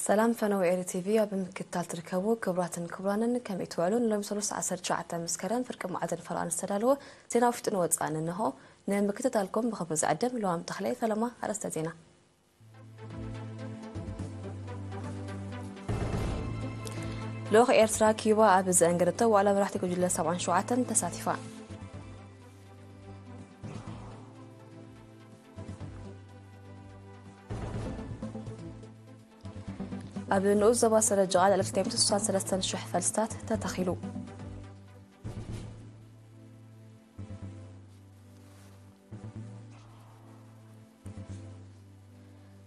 ሰላም ፈነው ኤሪ ቲቪ ኣብ ምክትታል ትርከቡ ክቡራትን ክቡራንን፣ ከመይ ትውዕሉ? ንሎሚ ሰሉስ ዓሰርተ ትሽዓተ መስከረም ፍርቂ መዓልቲ ንፈርቓን ዝተዳለወ ዜና ውሽጥን ወጻእን እንሆ። ንምክትታልኩም ብኽብሪ ዝዕድም ለዋም ተኽለ። ፈለማ ኣርእስተ ዜና። ልኡኽ ኤርትራ ኪዩባ ኣብ ዘእንገደቶ ዋዕላ መራሕቲ ጉጅለ ሰብዓን ሸውዓተን ተሳቲፋ። ኣብ ንኡስ ዞባ ሰረጅቓ ልዕሊ ክልተ ሚእቲ ስሳን ሰለስተን ሽሕ ፈልስታት ተተኺሉ።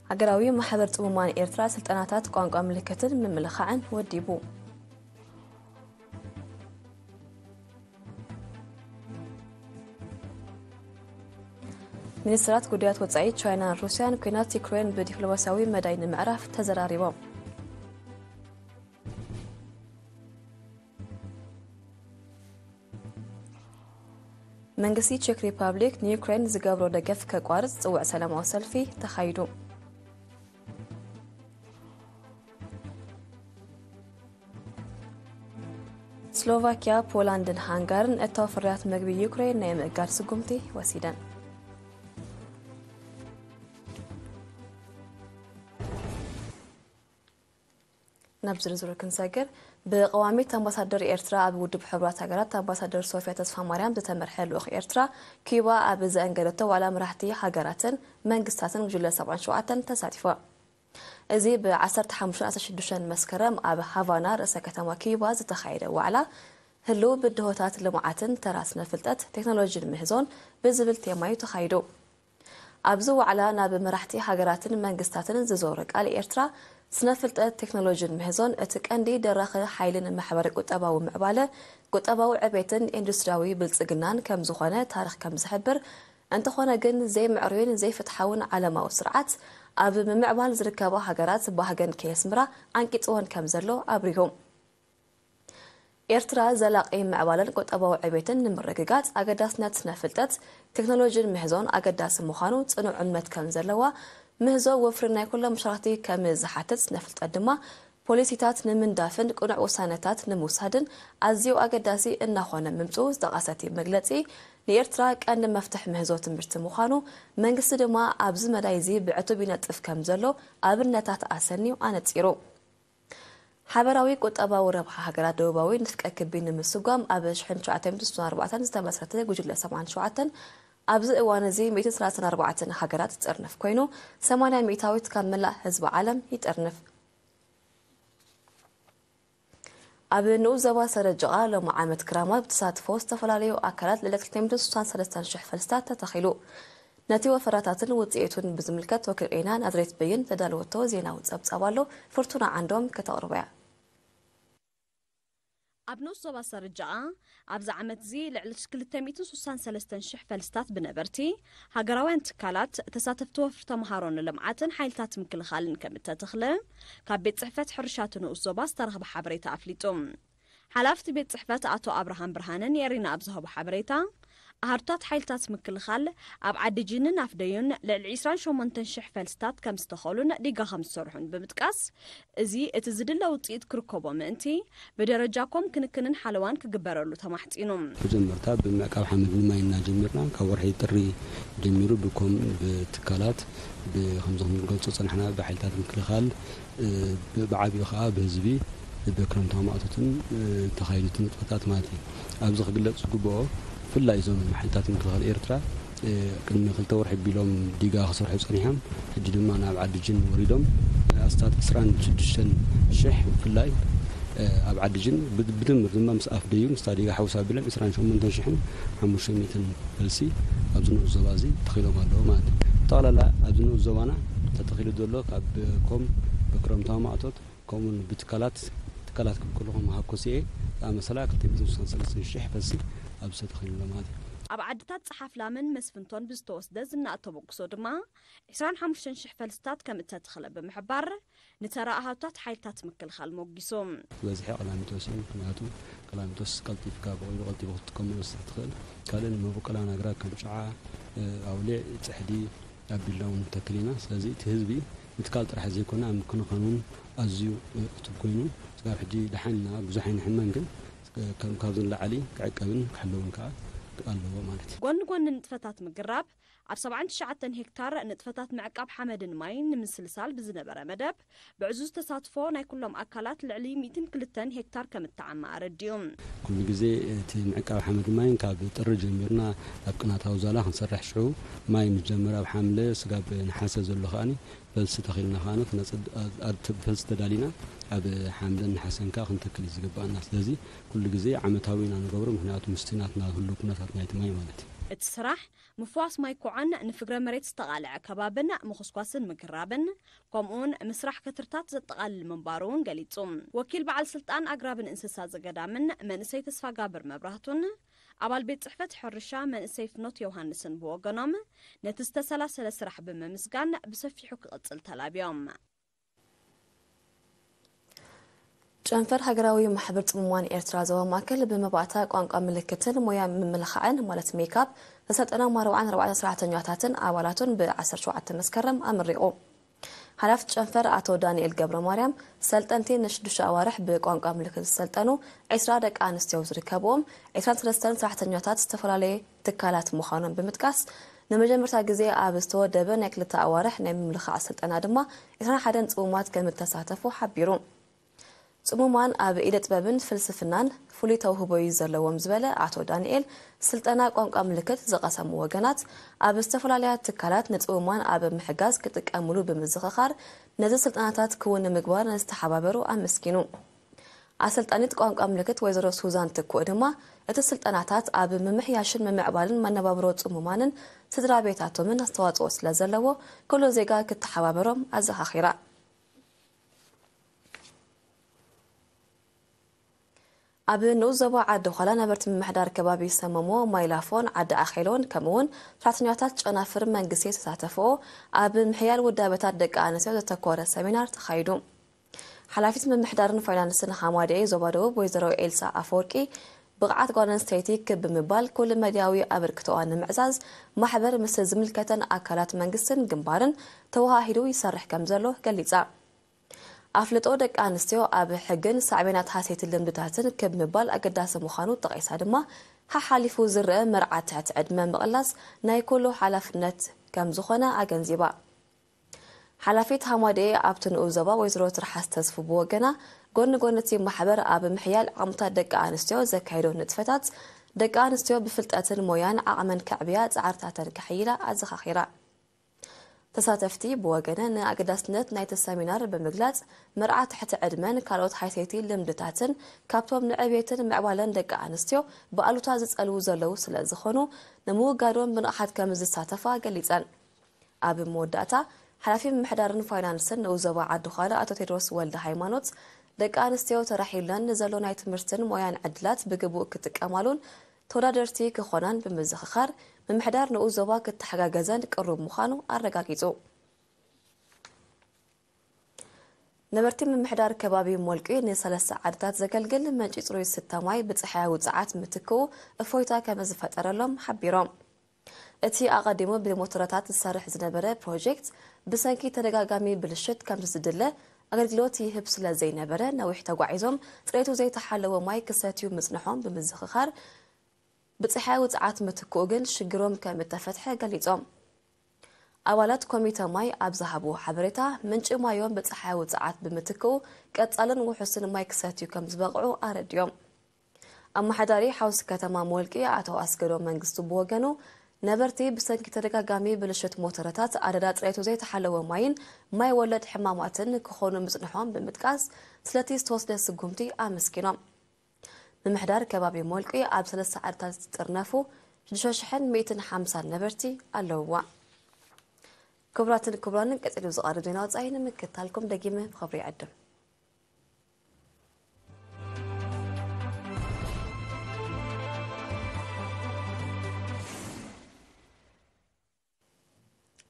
ሃገራዊ ማሕበር ጽሙማን ኤርትራ ስልጠናታት ቋንቋ ምልክትን ምምልኻዕን ወዲቡ። ሚኒስትራት ጉዳያት ወጻኢ ቻይናን ሩስያን ኲናት ዩክሬን ብዲፕሎማስያዊ መዳይ ንምዕራፍ ተዘራሪቦም። መንግስቲ ቼክ ሪፓብሊክ ንዩክሬን ዝገብሮ ደገፍ ከቋርጽ ዝጽውዕ ሰላማዊ ሰልፊ ተኻይዱ። ስሎቫኪያ፣ ፖላንድን ሃንጋርን እታው ፍርያት መግቢ ዩክሬን ናይ ምእጋድ ስጉምቲ ወሲደን። ናብ ዝርዝሩ ክንሰግር፣ ብቀዋሚት ኣምባሳደር ኤርትራ ኣብ ውድብ ሕቡራት ሃገራት ኣምባሳደር ሶፊያ ተስፋማርያም ዝተመርሐ ልኡኽ ኤርትራ ኪዩባ ኣብ ዘእንገደቶ ዋዕላ መራሕቲ ሃገራትን መንግስታትን ጉጅለ ሰብዓን ሸውዓተን ተሳቲፉ። እዚ ብ ዓሰርተ ሓሙሽተን ዓሰርተ ሽዱሽተን መስከረም ኣብ ሃቫና ርእሰ ከተማ ኪዩባ ዝተኻየደ ዋዕላ፣ ህልው ብድሆታት ልምዓትን ተራ ስነ ፍልጠት ቴክኖሎጂን ምህዞን ብዝብል ቴማ እዩ ተኻይዱ። ኣብዚ ዋዕላ ናብ መራሕቲ ሃገራትን መንግስታትን ዝዞረ ቃል ኤርትራ፣ ስነ ፍልጠት ቴክኖሎጂን ምህዞን እቲ ቀንዲ ደራኺ ሓይልን ማሕበረ ቁጠባዊ ምዕባለ፣ ቁጠባዊ ዕቤትን ኢንዱስትሪያዊ ብልጽግናን ከም ዝኾነ ታሪኽ ከም ዝሕብር፣ እንተኾነ ግን ዘይምዕሩይን ዘይፍትሓውን ዓለማዊ ስርዓት ኣብ ምምዕባል ዝርከባ ሃገራት ባህገን ከየስምራ ኣንቂጽወን ከም ዘሎ ኣብሪሁ። ኤርትራ ዘላቒ ምዕባለን ቁጠባዊ ዕቤትን ንምርግጋጽ ኣገዳስነት ስነ ፍልጠት፣ ቴክኖሎጂን ምህዞን ኣገዳሲ ምዃኑ ጽኑዕ እምነት ከም ዘለዋ፣ ምህዞ ወፍሪ ናይ ኩሎም መሻርክቲ ከም ዝሓትት ስነ ፍልጠት ድማ ፖሊሲታት ንምንዳፍን ቅኑዕ ውሳነታት ንምውሳድን ኣዝዩ ኣገዳሲ እናኾነ ምምጽኡ ዝጠቐሰ እቲ መግለጺ፣ ንኤርትራ ቀንዲ መፍትሕ ምህዞ ትምህርቲ ምዃኑ፣ መንግስቲ ድማ ኣብዚ መዳይ እዚ ብዕቱብ ይነጥፍ ከም ዘሎ ኣብነታት ኣሰንዩ ኣነጺሩ። ሓበራዊ ቁጠባዊ ረብሓ ሃገራት ደቡባዊ ንፍቀ ክቢ ንምስጓም ኣብ ሽሕን ትሽዓተ ሚእትን ስሳን ኣርባዕተን ዝተመስረተ ጉጅለ ሰብዓን ሸውዓተን ኣብዚ እዋን እዚ ሚእትን ሰላሳን ኣርባዕተን ሃገራት ዝጥርንፍ ኮይኑ፣ ሰማንያ ሚእታዊት ካብ መላእ ህዝቢ ዓለም ይጥርንፍ። ኣብ ንኡስ ዞባ ሰረጅቓ ሎሚ ዓመት ክራማት ብተሳትፎ ዝተፈላለዩ ኣካላት ልዕሊ ክልተ ሚእትን ስሳን ሰለስተን ሽሕ ፈልስታት ተተኺሉ። ነቲ ወፈራታትን ውጽኢቱን ብዝምልከት ወኪል ዒና ናዝሬት በይን ዘዳለወቶ ዜናዊ ጸብጻብ ኣሎ፣ ፍርቱና ዓንዶም ከተቕርቦ እያ። ኣብ ንኡስ ዞባ ሰረጅቓ ኣብዚ ዓመት እዚ ልዕሊ ክልተ ሚእትን ስሳን ሰለስተን ሽሕ ፈልስታት ብነበርቲ፣ ሃገራውያን ትካላት፣ ተሳተፍቲ ወፍሪ ተምሃሮን ልምዓትን ሓይልታት ምክልኻልን ከም እተተኽለ ካብ ቤት ጽሕፈት ሕርሻ እቲ ንኡስ ዞባ ዝተረኽበ ሓበሬታ ኣፍሊጡ። ሓላፊ እቲ ቤት ጽሕፈት ኣቶ ኣብርሃም ብርሃነ ንኤሪና ኣብ ዝሃቦ ሓበሬታ፣ ኣሃዱታት ሓይልታት ምክልኻል ኣብ ዓዲ ጂንን ኣፍደዩን ልዕሊ ዕስራን ሸሞንተን ሽሕ ፈልስታት ከም ዝተኸሉን ዲጋ ከም ዝሰርሑን ብምጥቃስ፣ እዚ እቲ ዝድለ ውጽኢት ክርከቦ ምእንቲ ብደረጃ ኮም ክንክንን ሓለዋን ክግበረሉ ተማሕጺኑ። መጀመርታ ብምዕቃብ ሓመድ ንማይ እናጀሚርና ካብ ወርሒ ጥሪ ጀሚሩ ብኮም ብትካላት ብ-፣ ከምዚ ክንገልጾ ጸናሕና ብሓይልታት ምክልኻል፣ እ፣ ብ-፣ ብዓቢኡ ከኣ ብህዝቢ ብክረምታዊ ማእቶትን፣ እ፣ ተኻይዱ እቲ ንጥፈታት ማለት እዩ። ኣብዚ ክግለጽ ዝግብኦ ብፍላይ እዞም ሓይልታት ምክልኻል ኤርትራ፣ እ፣ ቅድሚ ክልተ ወርሒ ቢሎም ዲጋ ክሰርሑ ጸኒሖም፣ ሕጂ ድማ ናብ ዓዲ ጅን ወሪዶም፣ ኣስታት ዕስራን ሽዱሽተን ሽሕ ብፍላይ፣ እ፣ ኣብ ዓዲ ጅን ብ-፣ ብድምር ድማ ምስ ኣፍደዩ ምስታ ዲጋ ሓውስ ኣቢሎም ዕስራን ሸሞንተን ሽሕን ሓሙሽተ ሚእትን ፈልሲ ኣብዚ ንኡስ ዞባ እዚ ተኺሎም ኣለዉ ማለት እዩ። ብጠቕላላ ኣብዚ ንኡስ ዞባና ተተኺሉ ዘሎ ካብ ኮም ብክረምታዊ ማእቶት ከምኡውን ብትካላት፣ ትካላት ክብል ከለኹ ሃኮሲኤ ዝኣመሰላ ክልተ ሚእትን ስሳን ሰለስተን ሽሕ ፈልሲ ኣብዚ ተተኺሉ ኣሎ ማለት እዩ። ኣብ ዓድታት ጸሓፍላምን መስፍንቶን ብዝተወስደ ዝናኣድ ተበግሶ ድማ ዕስራን ሓሙሽተን ሽሕ ፈልስታት ከም እተተኽለ ብምሕባር፣ ንተራ ኣሃዱታት ሓይልታት ምክልኻል ሞጊሱ። ዝበዝሐ ቀላሚጦስ እዩ። ምኽንያቱ ቀላሚጦስ ቀልጢፍካ ብቐይሉ ቀልጢፉ ክትጥቀመሉ ስለ ትኽእል። ካልእ ንመበቆላን ኣግራብ ከም ጨዓ፣ እ፣ ኣውሊዕ፣ ጽሕዲ ኣቢልና እውን ንተክል ኢና። ስለዚ እቲ ህዝቢ ምትካል ጥራሕ ዘይኮነ ኣብ ምክንኻን እውን ኣዝዩ ዕቱብ ኮይኑ፣ ስጋብ ሕጂ ደሓን ኢና፣ ብዙሕ ኣይንሕመን፣ ግን ከም ካብዚ ንላዕሊ ክዕቀብን ክሕለውን ከዓ ኣለዎ ማለት እዩ። ጎኒ ጎኒ ንጥፈታት ምግራብ፣ ኣብ ሰብዓን ትሽዓተን ሄክታር ንጥፈታት ምዕቃብ ሓመድን ማይን ንምስልሳል ብዝነበረ መደብ፣ ብዕዙዝ ተሳትፎ ናይ ኩሎም ኣካላት ልዕሊ ሚእትን ክልተን ሄክታር ከም እተዓመ ኣረዲኡ። ኩሉ ግዜ እቲ ምዕቃብ ሓመድ ማይን ካብ ጥሪ ጀሚርና ኣብ ቅናታዊ ዛላ ክንሰርሕ፣ ሽዑ ማይ ምስ ጀመረ ኣብ ሓምለ ስጋብ ነሓሰ ዘሎ ከኣኒ ፈልሲ ተኺልና ከኣኒ ክነጽድ፣ ኣብ ፈልሲ ተዳሊና ኣብ ሓምለን ነሓሰን ከኣ ክንተክል እዩ ዝግባኣና። ስለዚ ኩሉ ግዜ ዓመታዊ ኢና ንገብሮ፣ ምኽንያቱ ምስቲ ናትና ህሉው ኩነታት ናይቲ ማይ ማለት እዩ። እቲ ስራሕ ምፍዋስ ማይ ኩዖን ንፍግረ መሬት ዝተቓልዐ ከባብን ምኹስኳስን ምግራብን፣ ከምኡውን ምስራሕ ከትርታት ዘጠቓልል ምንባሩ እውን ገሊጹ። ወኪል በዓል ስልጣን ኣግራብን እንስሳ ዘገዳምን መንእሰይ ተስፋጋብር መብራህቱን ኣባል ቤት ጽሕፈት ሕርሻ መንእሰይ ፍኖት ዮሃንስን ብወገኖም፣ ነቲ ዝተሰላሰለ ስራሕ ብምምስጋን ብሰፊሑ ክቕጽል ተላብዮም። ጨንፈር ሃገራዊ ማሕበር ጽሙማን ኤርትራ ዞባ ማእከል ብመባእታ ቋንቋ ምልክትን ሞያ ምምልኻዕን ማለት ሜካፕ ዘሰልጠኖም ኣርባዓን ኣርባዕተን ሰራሕተኛታትን ኣባላቱን ብ ዓሰርተ ሸውዓተ መስከረም ኣመሪቑ። ሓላፊ ጨንፈር ኣቶ ዳንኤል ገብረ ማርያም፣ ሰልጠንቲ ንሽዱሽተ ኣዋርሕ ብቋንቋ ምልክት ዝሰልጠኑ ዒስራ ደቂ ኣንስትዮ ዝርከብዎም ዒስራን ሰለስተን ሰራሕተኛታት ዝተፈላለየ ትካላት ምዃኖም ብምጥቃስ፣ ንመጀመርታ ግዜ ኣብ ዝተወደበ ናይ ክልተ ኣዋርሕ ናይ ምምልኻዕ ስልጠና ድማ ዒስራን ሓደን ጽሙማት ከም እተሳተፉ ሓቢሩ። ጽሙማን ኣብ ኢደ ጥበብን ፍልስፍናን ፍሉይ ተውህቦ እዩ ዘለዎም ዝበለ ኣቶ ዳንኤል፣ ስልጠና ቋንቋ ምልክት ዝቐሰሙ ወገናት ኣብ ዝተፈላለያ ትካላት ንጽሙማን ኣብ ምሕጋዝ ክጥቀምሉ ብምዝኽኻር፣ ነዚ ስልጠናታት ክውን ንምግባር ንዝተሓባበሩ ኣመስጊኑ። ኣሰልጣኒት ቋንቋ ምልክት ወይዘሮ ሱዛን ትኩእ ድማ፣ እቲ ስልጠናታት ኣብ ምምሕያሽን ምምዕባልን መነባብሮ ጽሙማንን ስድራ ቤታቶምን ኣስተዋጽኦ ስለ ዘለዎ፣ ኩሉ ዜጋ ክተሓባበሮም ኣዘኻኺራ። ኣብ ንኡስ ዞባ ዓዲ ዃላ ነበርቲ ምምሕዳር ከባቢ ሰመሞ፣ ማይላፎን ዓዲ ኣኼሎን ከምኡውን ሰራሕተኛታት ጨናፍር መንግስቲ ዝተሳተፍኦ ኣብ ምሕያል ውዳበታት ደቂ ኣንስትዮ ዘተኮረ ሰሚናር ተኻይዱ። ሓላፊት ምምሕዳርን ፋይናንስን ሃማደኤ ዞባ ደቡብ ወይዘሮ ኤልሳ ኣፈወርቂ፣ ብቕዓት ጓል ኣንስተይቲ ክብ ብምባል ኩል መድያዊ ኣበርክቶኣ ንምዕዛዝ ማሕበር ምስ ዝምልከተን ኣካላት መንግስትን ግንባርን ተወሃሂዱ ይሰርሕ ከም ዘሎ ገሊጻ። ኣፍልጦ ደቂ ኣንስትዮ ኣብ ሕግን ሳዕቤናት ሃሰይቲ ልምድታትን ክብ ምባል ኣገዳሲ ምዃኑ ጠቒሳ ድማ፣ ሓሓሊፉ ዝረአ መርዓ ትሕቲ ዕድመ ምቕላስ ናይ ኩሉ ሓላፍነት ከም ዝኾነ ኣገንዚባ። ሓላፊት ሃማደኤ ኣብቲ ንኡስ ዞባ ወይዘሮ ትርሓስ ተስፉ ብወገና፣ ጎኒ ጎኒ እቲ ማሕበር ኣብ ምሕያል ዓቕምታት ደቂ ኣንስትዮ ዘካየዶ ንጥፈታት፣ ደቂ ኣንስትዮ ብፍልጠትን ሞያን ዓቕመን ከዕብያ ጻዕርታተን ከሕይላ ኣዘኻኺራ። ተሳተፍቲ ብወገነን ንኣገዳስነት ናይቲ ሰሚናር ብምግላጽ፣ መርዓ ትሕቲ ዕድመን ካልኦት ሃሰይቲ ልምድታትን ካብቶም ንዕቤትን ምዕባለን ደቂ ኣንስትዮ ብኣሉታ ዝጸልዉ ዘለዉ ስለ ዝኾኑ፣ ንምውጋዶም ብንቕሓት ከም ዝሳተፋ ገሊጸን። ኣብ መወዳእታ፣ ሓላፊ ምምሕዳርን ፋይናንስን ንኡስ ዞባ ዓዲ ዃላ ኣቶ ቴድሮስ ወልደ ሃይማኖት፣ ደቂ ኣንስትዮ ተራሒሉለን ንዘሎ ናይ ትምህርትን ሞያን ዕድላት ብግቡእ ክጥቀማሉን ተወዳደርቲ ክኾናን ብምዝኽኻር፣ ምምሕዳር ንኡስ ዞባ ክተሓጋገዘን ቅሩብ ምዃኑ ኣረጋጊጹ። ነበርቲ ምምሕዳር ከባቢ ሞልቂ ንሰለስተ ዓድታት ዘገልግል መንጪ ጽሩይ ዝስተ ማይ ብጸሓያዊ ጸዓት ምትክኡ እፎይታ ከም ዝፈጠረሎም ሓቢሮም። እቲ ኣቐዲሙ ብሞተረታት ዝሰርሕ ዝነበረ ፕሮጀክት ብሰንኪ ተደጋጋሚ ብልሽት ከም ዝድለ ኣገልግሎት ይህብ ስለ ዘይነበረ፣ ነዊሕ ተጓዒዞም ጽሬቱ ዘይተሓለወ ማይ ክሰትዩ ምጽንሖም ብምዝኽኻር፣ ብጸሓያዊ ጸዓት ምትክኡ ግን ሽግሮም ከም እተፈትሐ ገሊጾም። ኣባላት ኮሚተ ማይ ኣብ ዝሃብዎ ሓበሬታ፣ ምንጪ ማዮም ብጸሓያዊ ጸዓት ብምትክኡ ቀጻልን ውሑስን ማይ ክሰትዩ ከም ዝበቕዑ ኣረዲኦም። ኣመሓዳሪ ሓውሲ ከተማ ሞልቂ ኣቶ ኣስገዶም መንግስቱ ብወገኑ፣ ነበርቲ ብሰንኪ ተደጋጋሚ ብልሽት ሞተረታት ኣደዳ ጽሬቱ ዘይተሓለወ ማይን ማይ ወለድ ሕማማትን ክኾኑ ምጽንሖም ብምጥቃስ፣ ስለቲ ዝተወስደ ስጉምቲ ኣመስጊኖም። ምምሕዳር ከባቢ ሞልቂ ኣብ ሰለስተ ዓድታት ዝጥርነፉ ሽዱሽተ ሽሕን ሚእትን ሓምሳን ነበርቲ ኣለውዋ። ክቡራትን ክቡራንን፣ ቀጺሉ ዝቐርብ ዜና ወጻኢ ንምክትታልኩም ደጊመ ብኽብሪ ይዕድም።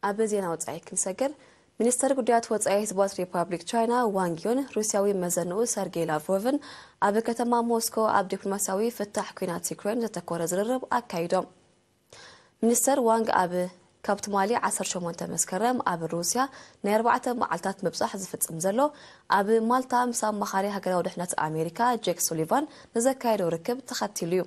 ኣብ ዜና ወጻኢ ክንሰግር፣ ሚኒስተር ጉዳያት ወጻኢ ህዝባዊት ሪፓብሊክ ቻይና ዋንግ ዩን ሩስያዊ መዘንኡ ሰርጌይ ላቭሮቭን ኣብ ከተማ ሞስኮ ኣብ ዲፕሎማስያዊ ፍታሕ ኲናት ዩክሬን ዘተኮረ ዝርርብ ኣካይዶም። ሚኒስተር ዋንግ ኣብ ካብ ትማሊ ዓሰርተ ሸሞንተ መስከረም ኣብ ሩስያ ናይ ኣርባዕተ መዓልታት ምብጻሕ ዝፍጽም ዘሎ፣ ኣብ ማልታ ምስ ኣማኻሪ ሃገራዊ ድሕነት ኣሜሪካ ጄክ ሱሊቫን ንዘካየዶ ርክብ ተኸቲሉ እዩ።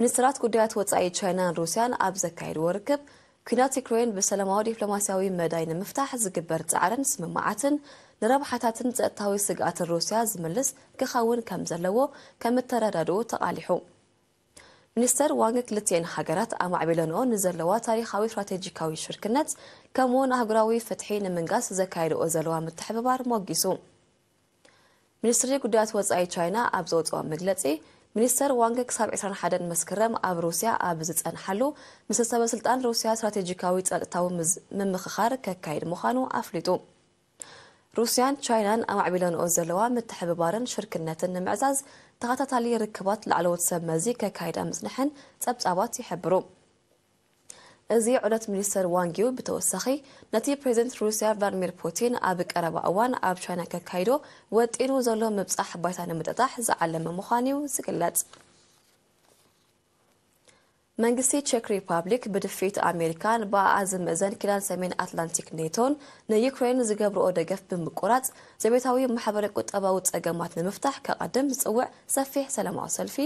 ሚኒስትራት ጉዳያት ወጻኢ ቻይናን ሩስያን ኣብ ዘካየድዎ ርክብ፣ ኲናት ዩክሬን ብሰላማዊ ዲፕሎማስያዊ መዳይ ንምፍታሕ ዝግበር ጻዕርን ስምምዓትን ንረብሓታትን ጸጥታዊ ስግኣትን ሩስያ ዝምልስ ክኸውን ከም ዘለዎ ከም እተረዳድኡ ተቓሊሑ። ሚኒስተር ዋንግ ክልቲኤን ሃገራት ኣማዕቢለንኦ ንዘለዋ ታሪኻዊ ስትራቴጂካዊ ሽርክነት፣ ከምኡውን ኣህጉራዊ ፍትሒ ንምንጋስ ዘካየድኦ ዘለዋ ምትሕብባር ሞጊሱ። ሚኒስትሪ ጉዳያት ወጻኢ ቻይና ኣብ ዘውፅኦ መግለፂ፣ ሚኒስተር ዋንግ ክሳብ ዕስራን ሓደን መስከረም ኣብ ሩስያ ኣብ ዝጸንሓሉ፣ ምስ ሰበ ስልጣን ሩስያ ስትራቴጂካዊ ጸጥታዊ ምዝ-፣ ምምኽኻር ከካይድ ምዃኑ ኣፍሊጡ። ሩስያን ቻይናን ኣማዕቢለንኦ ዘለዋ ምትሕብባርን ሽርክነትን ንምዕዛዝ ተኸታታሊ ርክባት ላዕለዎት ሰብ መዚ ከካይዳ ምጽንሐን ጸብጻባት ይሕብሩ። እዚ ዑደት ሚኒስተር ዋንግ ዩ ብተወሳኺ ነቲ ፕሬዚደንት ሩስያ ቭላድሚር ፑቲን ኣብ ቀረባ እዋን ኣብ ቻይና ከካይዶ ወጢኑ ዘሎ ምብጻሕ ባይታ ንምጥጣሕ ዝዓለመ ምዃኑ እዩ ዝግለጽ። መንግስቲ ቼክ ሪፓብሊክ ብድፊት ኣሜሪካን ብኣኣ ዝምእዘን ኪዳን ሰሜን ኣትላንቲክ ኔቶን ንዩክሬን ዝገብርኦ ደገፍ ብምቁራጽ ዘቤታዊ ማሕበረ ቁጠባዊ ጸገማት ንምፍታሕ ከቐድም ዝጽውዕ ሰፊሕ ሰላማዊ ሰልፊ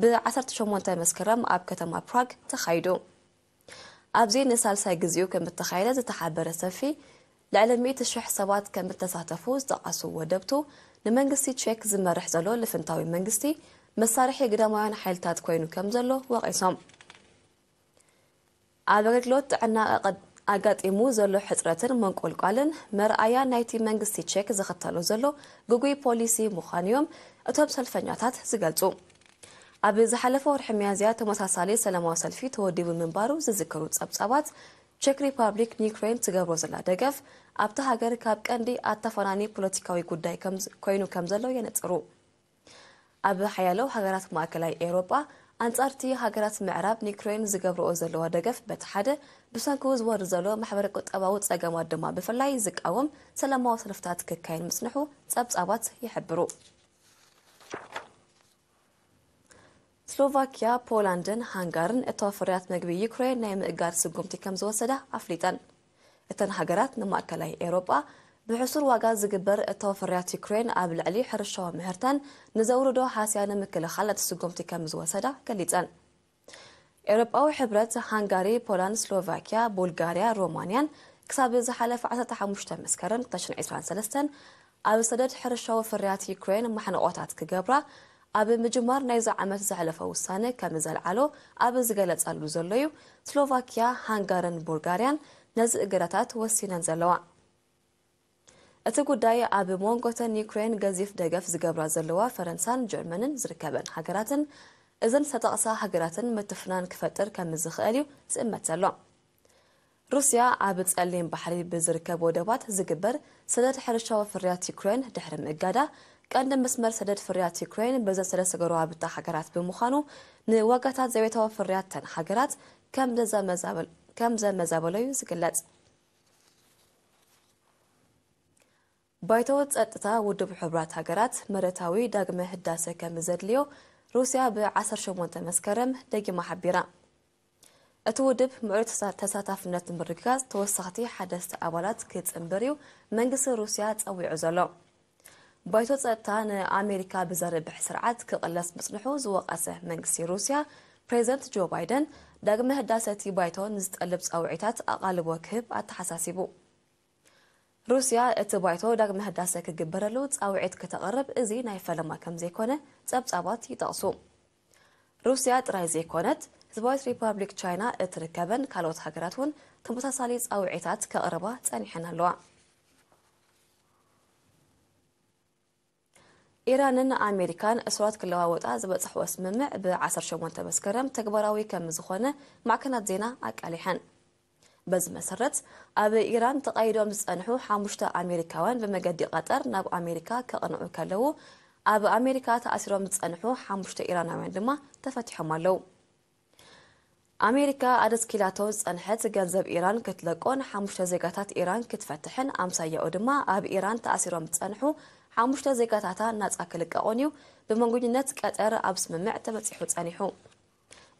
ብ ዓሰርተ ሸሞንተ መስከረም ኣብ ከተማ ፕራግ ተኻይዱ። ኣብዚ ንሳልሳይ ግዜኡ ከም እተኻየደ ዝተሓበረ ሰልፊ፣ ልዕሊ ሚእቲ ሽሕ ሰባት ከም እተሳተፉ ዝጠቐሱ ወደብቱ፣ ንመንግስቲ ቼክ ዝመርሕ ዘሎ ልፍንታዊ መንግስቲ መሳርሒ ግዳማውያን ሓይልታት ኮይኑ ከም ዘሎ ወቒሶም። ኣብ ኣገልግሎት ጥዕና ኣቐ-፣ ኣጋጢሙ ዘሎ ሕጽረትን መንቆልቋልን መርኣያ ናይቲ መንግስቲ ቼክ ዝኽተሎ ዘሎ ግጉይ ፖሊሲ ምዃኑ እዮም እቶም ሰልፈኛታት ዝገልጹ። ኣብ ዝሓለፈ ወርሒ ሚያዝያ ተመሳሳሊ ሰላማዊ ሰልፊ ተወዲቡ ምንባሩ ዝዝክሩ ጸብጻባት፣ ቼክ ሪፓብሊክ ንዩክሬን ትገብሮ ዘላ ደገፍ ኣብታ ሃገር ካብ ቀንዲ ኣተፋናኒ ፖለቲካዊ ጉዳይ ከም ዝ-፣ ኮይኑ ከም ዘሎ የነጽሩ። ኣብ ሓያሎ ሃገራት ማእከላይ ኤውሮጳ፣ ኣንጻርቲ ሃገራት ምዕራብ ንዩክሬን ዝገብርኦ ዘለዋ ደገፍ በቲ ሓደ፣ ብሰንኩ ዝወርድ ዘሎ ማሕበረ ቁጠባዊ ጸገማት ድማ ብፍላይ ዝቃወም ሰላማዊ ሰልፍታት ክካየድ ምጽንሑ ጸብጻባት ይሕብሩ። ስሎቫኪያ፣ ፖላንድን ሃንጋርን እተወ ፍርያት መግቢ ዩክሬን ናይ ምእጋድ ስጉምቲ ከም ዝወሰዳ ኣፍሊጠን። እተን ሃገራት ንማእከላይ ኤውሮጳ ብሕሱር ዋጋ ዝግበር እተወ ፍርያት ዩክሬን ኣብ ልዕሊ ሕርሻዊ ምህርተን ንዘውርዶ ሃስያ ንምክልኻል ነቲ ስጉምቲ ከም ዝወሰዳ ገሊጸን። ኤውሮጳዊ ሕብረት፣ ሃንጋሪ፣ ፖላንድ፣ ስሎቫኪያ፣ ቡልጋርያ፣ ሮማንያን ክሳብ ዝሓለፈ ዓሰርተ ሓሙሽተ መስከረም ክልተ ሽሕን ዕስራን ሰለስተን ኣብ ሰደድ ሕርሻዊ ፍርያት ዩክሬን ማሕንቖታት ክገብራ ኣብ ምጅማር ናይዚ ዓመት ዘሕለፎ ውሳነ ከም ዘልዓሎ ኣብ ዝገለጻሉ ዘሎ እዩ፣ ስሎቫኪያ፣ ሃንጋርን ቡልጋርያን ነዚ እገዳታት ወሲነን ዘለዋ። እቲ ጉዳይ ኣብ መንጎተን ዩክሬን ገዚፍ ደገፍ ዝገብራ ዘለዋ ፈረንሳን ጀርመንን ዝርከበን ሃገራትን፣ እዘን ዝተጠቕሳ ሃገራትን ምትፍናን ክፈጥር ከም ዝኽእል እዩ ዝእመት ዘሎ። ሩስያ ኣብ ጸሊም ባሕሪ ብዝርከብ ወደባት ዝግበር ሰደድ ሕርሻዊ ፍርያት ዩክሬን ድሕሪ ምእጋዳ፣ ቀንዲ መስመር ሰደድ ፍርያት ዩክሬን በዘን ሰለስተ ጎረባብታ ሃገራት ብምዃኑ፣ ንዋጋታት ዘቤታዊ ፍርያት ተን ሃገራት ከም ዘመዛበል-፣ ከም ዘመዛበሎ እዩ ዝግለጽ። ባይቶ ጸጥታ ውድብ ሕቡራት ሃገራት መረታዊ ዳግመ ህዳሰ ከም ዘድልዮ ሩስያ ብ ዓሰርተ ሸሞንተ መስከረም ደጊማ ሓቢራ። እቲ ውድብ ምዕሩይ ተሳ-፣ ተሳታፍነት ንምርግጋጽ ተወሰኽቲ ሓደስቲ ኣባላት ክጽንብር እዩ መንግስቲ ሩስያ ጸዊዑ ዘሎ። ባይቶ ጸጥታ ንኣሜሪካ ብዘርብሕ ስርዓት ክቕለስ ምጽንሑ ዝወቐሰ መንግስቲ ሩስያ፣ ፕሬዚደንት ጆ ባይደን ዳግመ ህዳሰ እቲ ባይቶ ንዝጠልብ ጻውዒታት ኣቓልቦ ክህብ ኣተሓሳሲቡ። ሩስያ እቲ ባይቶ ዳግመ ህዳሰ ክግበረሉ ጻውዒት ከተቕርብ እዚ ናይ ፈለማ ከም ዘይኮነ ጸብጻባት ይጠቕሱ። ሩስያ ጥራይ ዘይኮነት፣ ህዝባዊት ሪፓብሊክ ቻይና እትርከበን ካልኦት ሃገራት እውን ተመሳሳሊ ጻውዒታት ከቕርባ ጸኒሐን ኣለዋ። ኢራንን ኣሜሪካን እሱራት ክለዋወጣ ዝበጽሕዎ ስምምዕ ብ ዓሰርተ ሸሞንተ መስከረም ተግባራዊ ከም ዝኾነ ማዕከናት ዜና ኣቃሊሐን። በዚ መሰረት፣ ኣብ ኢራን ተቐይዶም ዝጸንሑ ሓሙሽተ ኣሜሪካውያን ብመገዲ ቀጠር ናብ ኣሜሪካ ከቕንዑ ከለዉ፣ ኣብ ኣሜሪካ ተኣሲሮም ዝጸንሑ ሓሙሽተ ኢራናውያን ድማ ተፈቲሖም ኣለዉ። ኣሜሪካ ኣደስኪላቶ ዝጸንሐት ገንዘብ ኢራን ክትለቆን ሓሙሽተ ዜጋታት ኢራን ክትፈትሕን፣ ኣምሳያኡ ድማ ኣብ ኢራን ተኣሲሮም ዝጸንሑ ሓሙሽተ ዜጋታታ ናጻ ክልቀቑን እዩ ብመንጎኝነት ቀጠር ኣብ ስምምዕ ተበጺሑ ጸኒሑ።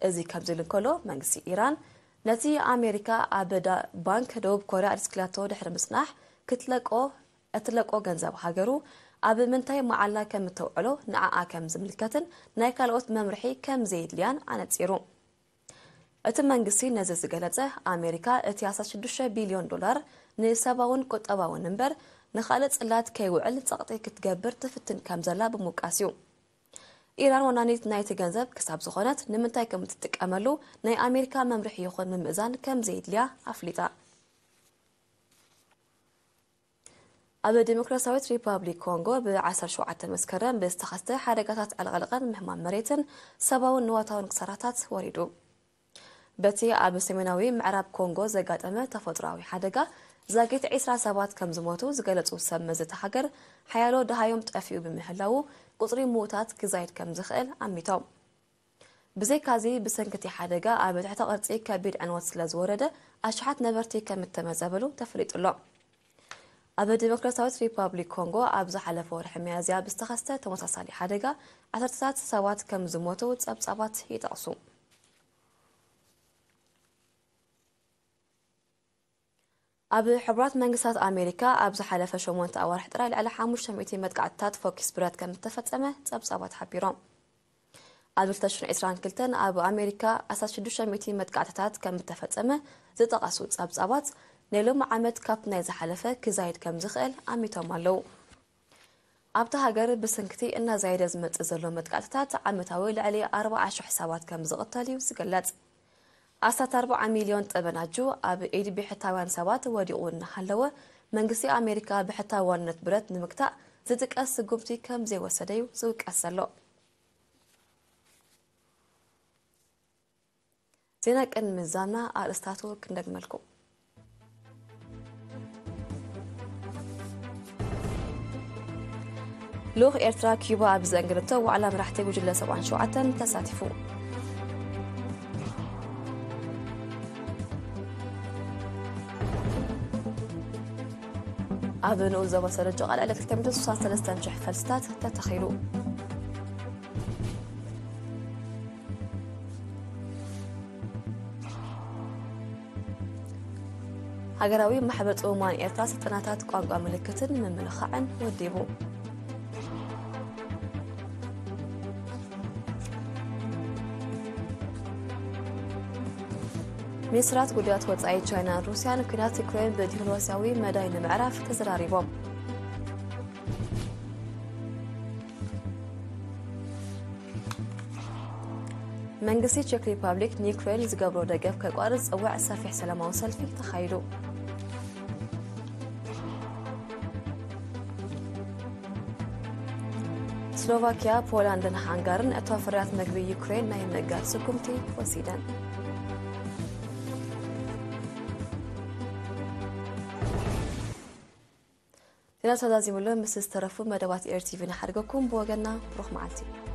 እዚ ከምዚ ኢሉ እንከሎ፣ መንግስቲ ኢራን ነቲ ኣሜሪካ ኣብ ዳ-፣ ባንክ ደቡብ ኮርያ ኣድስክላቶ ድሕሪ ምጽናሕ ክትለቆ፣ እትለቆ ገንዘብ ሃገሩ ኣብ ምንታይ መዓላ ከም እተውዕሎ ንዓኣ ከም ዝምልከትን ናይ ካልኦት መምርሒ ከም ዘየድልያን ኣነጺሩ። እቲ መንግስቲ ነዚ ዝገለጸ፣ ኣሜሪካ እቲ ኣስራ ሽዱሽተ ቢልዮን ዶላር ንሰብኣውን ቁጠባውን እምበር ንኻልእ ጽላት ከይውዕል ጸቕጢ ክትገብር ትፍትን ከም ዘላ ብምውቃስ እዩ። ኢራን ወናኒት ናይቲ ገንዘብ ክሳብ ዝኾነት፣ ንምንታይ ከም እትጥቀመሉ ናይ ኣሜሪካ መምርሒ ይኹን ምምእዛን ከም ዘየድልያ ኣፍሊጣ። ኣብ ዲሞክራሲያዊት ሪፓብሊክ ኮንጎ ብ ዓሰርተ ሸውዓተ መስከረም ብዝተኸስተ ሓደጋታት ዕልቕልቕን ምህማም መሬትን ሰብኣውን ንዋታውን ክሳራታት ወሪዱ። በቲ ኣብ ሰሜናዊ ምዕራብ ኮንጎ ዘጋጠመ ተፈጥሮኣዊ ሓደጋ ዛጊት ዒስራ ሰባት ከም ዝሞቱ ዝገለጹ ሰብ መዚ እታ ሃገር፣ ሓያሎ ደሃዮም ጠፊኡ ብምህላዉ ቁጽሪ ምዉታት ክዛይድ ከም ዝኽእል ኣሚቶም። ብዘይካዚ፣ ብሰንኪ እቲ ሓደጋ ኣብ ትሕተ ቅርጺ ከቢድ ዕንወት ስለ ዝወረደ፣ ኣሽሓት ነበርቲ ከም እተመዘበሉ ተፈሊጡ ኣሎ። ኣብ ዲሞክራሲያዊት ሪፓብሊክ ኮንጎ ኣብ ዝሓለፈ ወርሒ ሚያዝያ ብዝተኸስተ ተመሳሳሊ ሓደጋ፣ ዓሰርተታት ሰባት ከም ዝሞቱ ጸብጻባት ይጠቕሱ። ኣብ ሕቡራት መንግስታት ኣሜሪካ ኣብ ዝሓለፈ ሸሞንተ ኣዋርሕ ጥራይ ልዕሊ ሓሙሽተ ሚእቲ መጥቃዕትታት ፎኪስ ብረት ከም እተፈጸመ ጸብጻባት ሓቢሮም። ኣብ ክልተ ሽሕን ዕስራን ክልተን ኣብ ኣሜሪካ ኣስታት ሽዱሽተ ሚእቲ መጥቃዕትታት ከም እተፈጸመ ዝጠቐሱ ጸብጻባት፣ ናይ ሎሚ ዓመት ካብቲ ናይ ዝሓለፈ ክዛይድ ከም ዝኽእል ኣሚቶም ኣለዉ። ኣብታ ሃገር ብሰንክቲ እናዛየደ ዝመጽእ ዘሎ መጥቃዕትታት፣ ዓመታዊ ልዕሊ ኣርባዓ ሽሕ ሰባት ከም ዝቕተል እዩ ዝግለጽ። ኣስታት ኣርባዓ ሚልዮን ጠበናጁ ኣብ ኢድ ብሕታውያን ሰባት ወዲቑ እናሃለወ፣ መንግስቲ ኣሜሪካ ብሕታዊ ዋንነት ብረት ንምግታእ ዝጥቀስ ስጉምቲ ከም ዘይወሰደ እዩ ዝውቀስ ዘሎ። ዜና ቅድሚ ምዛምና ኣርእስታቱ ክንደግመልኩም። ልኡኽ ኤርትራ ኪዩባ ኣብ ዘእንግድቶ ዋዕላ መራሕቲ ጉጅለ ሰብዓን ሸውዓተን ተሳቲፉ። ኣብ ንኡስ ዞባ ሰረጆ ቃል ዕለት ክልተ ሚእቲ ስሳን ሰለስተን ሽሕ ፈልስታት ተተኺሉ። ሃገራዊ ማሕበር ጽሙማን ኤርትራ ስልጠናታት ቋንቋ ምልክትን ምምልኻዕን ወዲቡ። ሚኒስትራት ጉዳያት ወጻኢ ቻይናን ሩስያን፣ ኲናት ዩክሬን ብዲፕሎማስያዊ መዳይ ንምዕራፍ ተዘራሪቦም። መንግስቲ ቼክ ሪፓብሊክ ንዩክሬን ዝገብሮ ደገፍ ከቋርጽ ዝጽውዕ ሰፊሕ ሰላማዊ ሰልፊ ተኻይዱ። ስሎቫኪያ፣ ፖላንድን ሃንጋርን እቶ ፍርያት መግቢ ዩክሬን ናይ ምእጋድ ስጉምቲ ወሲደን። ዜና ተዛዚሙሉ፣ ምስ ዝተረፉ መደባት ኤር ቲቪ ንሓድገኩም። ብወገና ብሩኽ መዓልቲ።